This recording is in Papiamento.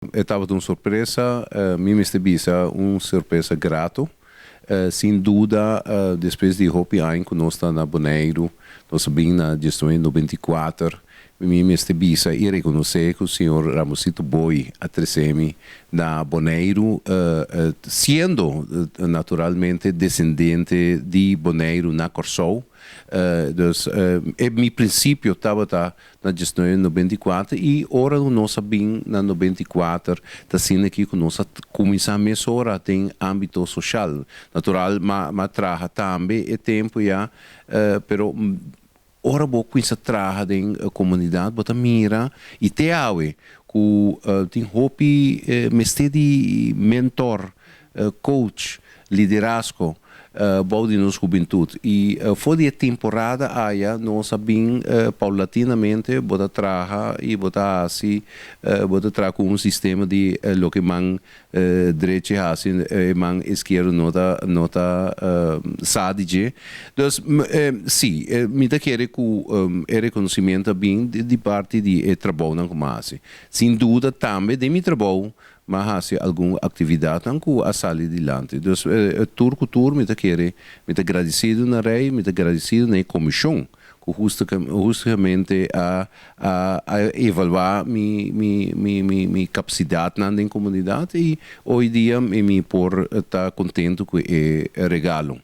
Tabata un sorpresa, mi mester bisa un sorpresa grato. Sin duda, despues di hopi aña ku nos ta na Boneiru, nos a bin na 1994, mi mester bisa i rekonosé ku señor Ramosito Boy a trese mi na Boneiru, siendo naturalmente desendente di Boneiru na Kòrsou. Dus e mi prinsipio tabata na 1994 i ora nos a bin na 94 ta asina aki ku nos a kuminsá mesora den ámbito sosial. Natural m'a traha tambe e tempu ya, pero ora bo kuminsá traha den komunidat bo ta mira i te awe ku tin hopi mester di mentor, coach, liderazgo bou di nos hubentut. I for di e temporada aya nos a bin paulatinamente bo ta traha i bo ta hasi, bo ta traha ku un sistema di loke man drechi hasi e man iskierdo no ta sa di dje. Dus si, mi ta kere ku e rekonosimentu a bin di parti di e trabounan ku mi a hasi. Sin duda tambe den mi trabou m'a hasi algun aktividatnan ku a sali dilanti. Dus tur ku tur mi ta kere, mi ta gradisido na Rei, mi ta gradisido na e komishon ku hustamente a evaluá mi kapasidatnan den komunidat i hoi dia mi por ta kontentu ku e regalo.